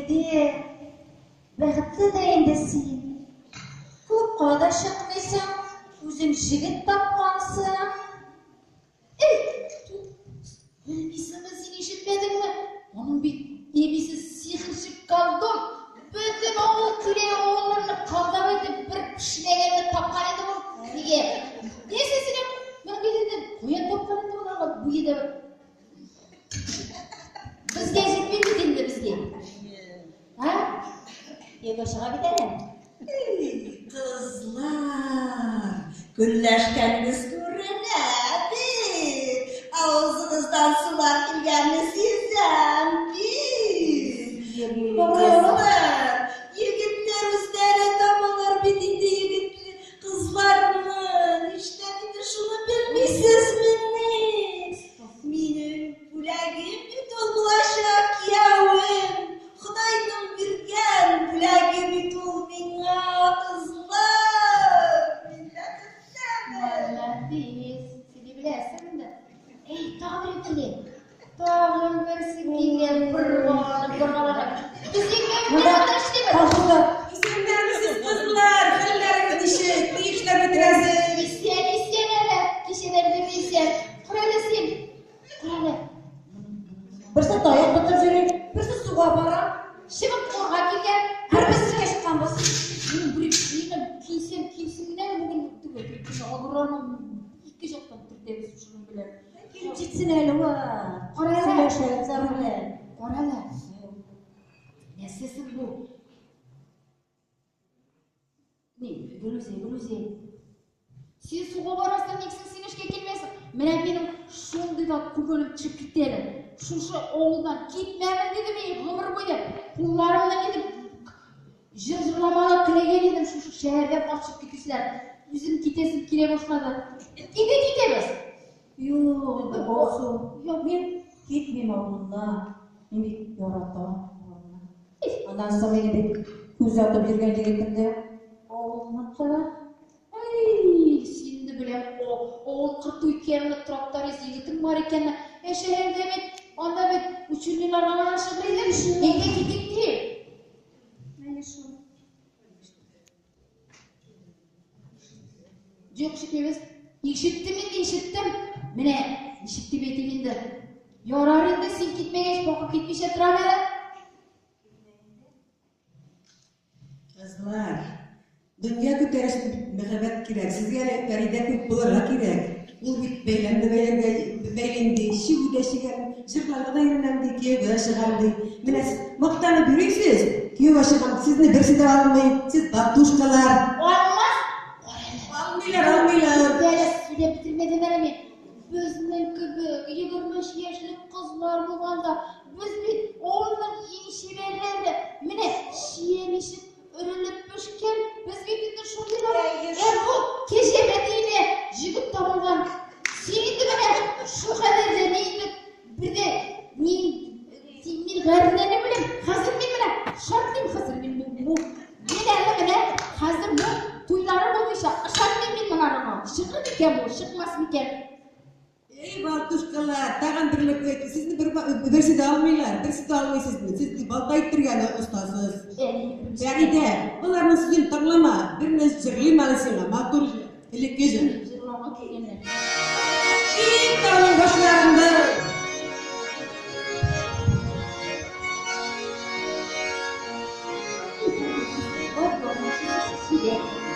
Фәридә, бәхетле дә инде син. Клубка да чыкмыйсың, үзең җегет тапкансың. Эй, белмисеңме син, ишетмәдеңме? Аның бит әбисе сихерче колдун. Бөтен авыл тирә авылларны колдовать итеп бер пешмәгәнне тапкан иде ул. Нигә? Нәрсә синең? Моның бит инде каян тапкан инде боларга буе да безгә җитми бит инде безгә. А? Кияүгә чыга бит әле. Эй, кызлар, көнләшкәнегез күренә бит. Авызыгыздан сулар килгәнне сизәм бит. Кызлар, егетләр үзләре табалар бит инде егетле кызларны. Нишләп инде шуны белмисезмени? Минем бүләгем бит ул булачак киявем. Ходайның биргән бүләге бит ул миңа, кызлар. Мин бәхетлемен. Молодец, сөйли беләсең инде. Эй, тагын берәү килә. Тагын берсе килә, боргаланып, боргаланып. Без икәү Монда генә эшлибез. колхозда Исәннәрмесез, кызлар? Хәлләрегез ничек? Ни эшләп бетерәсез? Исән, исән әле. Кичәдән бирле исән. Кара әле син. Кара әле. Берсе таяк тотып йөри, берсе суга бара. Чыбык куырга килгән. Бер-без эшкә чыкканбыз. Мин бер минем килсәм килсен генә бүген түгел. Агроном ике жактан төртәбез шуның белән. Килеп җитсен әле ва. Кара әле. Сөйләшәбез аның белән. Кара әле. Нәрсәсе бу? Ни, Гөлүзә, Гөлүзә. Син суга барасың, ник син эшкә килмәсең? Менә минем шундый да күңелем төшеп китте әле. Шушы авылдан китмәмен диде мин гомер буе. Кулларымны инде җыр җырламага теләгән идем, шушы шәһәрдән качып китүчеләр. Үзем китәсем килә башлады. Китә китәбез. Юк инде, Алсу. Юк, мин китмим авылымнан. Мин бит яратам авылымны. Аннан соң мине бит күз атып йөргән егетем дә авылныкы. Ай, син дә беләм, авыл кырту икәнне, тракторист егетең бар икәнне. Ә шәһәрдә бит, анда бит учильниларга гына чыгыр идең. Әйдә китик ди. Әйе шул. Юк, ишетмибез. Ишеттем инде, ишеттем. Менә, ничек дип әйтим инде. Ярар инде, син китмәгәч, бакып китмичә торам әле. Кызлар, дөнья көтәр өчен бит мәхәббәт кирәк. Сезгә әле Фәридә күк булырга кирәк. Ул бит бәйләм дә бәйләргә бәйлим ди, чигү дә чигәм, җырларга да өйрәнәм ди, кияүгә дә чыгам ди. Менә сез мактанып йөрисез, кияүгә чыгам, сезне берсе дә алмый, сез бабдушкалар. Алмас! Алмыйлар, алмыйлар. Әле сөйләп бетермәдем әле мин. Безнең кебек 23 яшьлек кызлар булганда, без бит авылның иң чибәрләре. Менә чия ничек өрелеп пешкән, без бит инде шундыйлар. Ә бу кәҗә бәтиенә җегет табылган. Син инде менә шу кадәр дә ни инде бер дә ни син мин гарьләнә беләм. Хәзер мин менә шартлыйм хәзер мин бу мин әле менә хәзер бу туйлары булмыйча ышанмыйм мин моңарга. Чыгыр микән бу, чыкмас микән? Эй, балтушкалар, тагын бер мәртәбә сезне бер берсе дә алмыйлар, берсе дә алмый сезне. Сез балта иттергән остасыз. Фәридә, боларның сүзен тыңлама, бер нәрсә җырлыйм әле сиңа, матур җыр, элекке җыр. Җырлауга килгәннәр. Киек тауның башларында Сөйлә.